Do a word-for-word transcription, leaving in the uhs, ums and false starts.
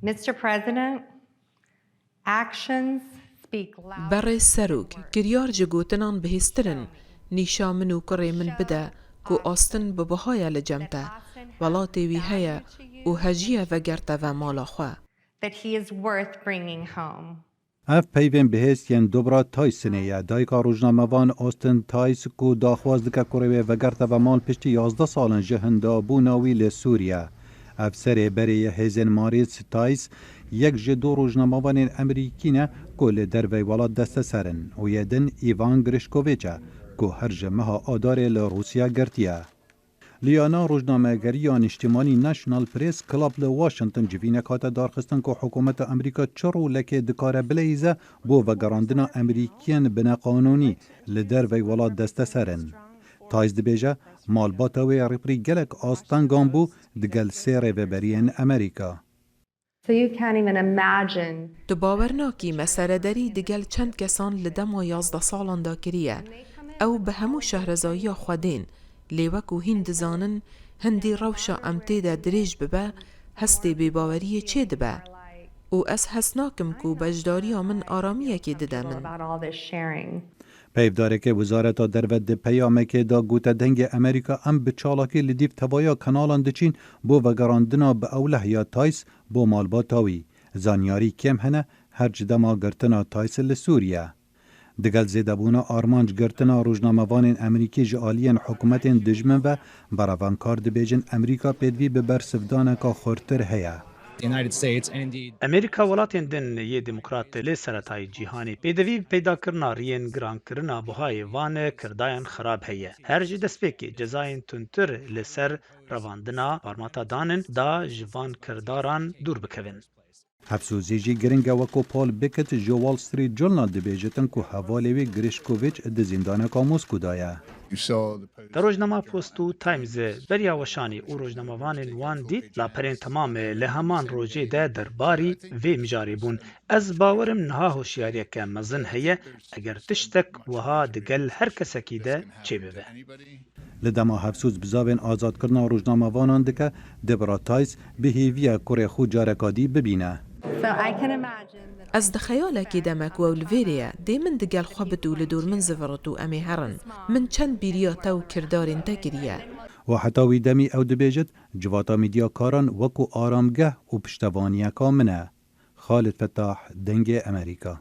Mister President, actions speak loud. Berê Serok, kiryar ji gotinan bihêztir in. Nîşa min û kurê min bide ku Austin bi buha ye li cem te. Welatê wî heye û hejiye vegerte ve mala xwe. That he is worth bringing home. Ev peyvên bihêz yên Deborah Tice ye, dayika rojnamevan Austin Tice, ku daxwaz dike kurê wê vegerte ve mal piştî yazdeh salan ji hindabûna wî li Sûriye. Ev serê berê ye hêzên Maurice Tice, yek ji du rojnamevanên Amerîkî ne ku li dervey welat desteser in û yê din Ivan Grishkovich e, ku her ji meha Adarê li Rûsya girtiye. Liyana rojnamegeriya niştimanî National Press Club li Washington civînek hate darxistin ku hikûmeta Amerîka çi rolekê dikare bileyîze bo vegerandina Amerîkiyên bineqanûnî li dervey welat desteser in. Tice dibêje, malbata wê rêpirî gelek astengan bû digel sê rêveberiyên Amerîka. So you can't even imagine. Tu bawer nakî me serederî digel çend kesan li dema yazdeh salan de kiriye. Ew bi hemû şehrezayiya xwe dên. Lê wekû hîn dizanin, hindî rewşa em tê de dirêj bibe, hestê bêbaweriyê çê dibe. Û ez hez nakim ku beşdariya min aramiyekê dide min. About all this sharing. Peyvdarekê Wizareta Derve di peyamekê de gote, Dengê Amerîka, em bi çalakî li dîv tevaya kenalan diçîn bo vegerandina bi ewleh ya Tice bo malbata wî. Zanyarî kêm hene, her ji dema girtina Tice li Sûriye. Digel zêdebûna armanc girtina rojnamevanên Amerîkî ji aliyên hikûmetên dijmin ve, berevankar dibêjin Amerîka pêdivî bi bersivdaneka xurtir heye. The United States and indeed Amerîka welatên din yê demokrat li seretayê cîhanê pêdivî bi peydakirina riyên girankirina buhayê van kirdayan xirab heye. Her ji destpêkê cezayên tundtir li ser revandina parmata danin da ji van kirdaran dûr bikevin. Hevsozî jî giring e, wekû Paul Bickett ji Wall Street Journal dibêjitin ku hevalê wî Grishkovich di zîndaneka Moskû de ye. Di rojnama Post û Times beriya weşanê û rojnamevanên wan dît, laperên temam li heman rojê de derbarî vê mijarê bûn. Ez bawerim niha hoşyariyeke mezin heye, eger tiştek wiha digel her kesekî de çêbibe. Li dema Hevsûz bizavên azadkirina rojnamevanan dike, Deborah Tice bi hêvî ye kurê xwe careka dî bibîne. So I can imagine that Ez di xeyalekê de me ku ew li vêrê ye, dê min digel xwe bit û li dor min zivirit û em ê herin. Min çend bîriya te û kirdarên te kiriye. Û heta wî demî ew dibêjit, civata mîdyakaran wekû aramgeh û piştevaniyeka min e. Xalid Fetah, Dengê Amerîka.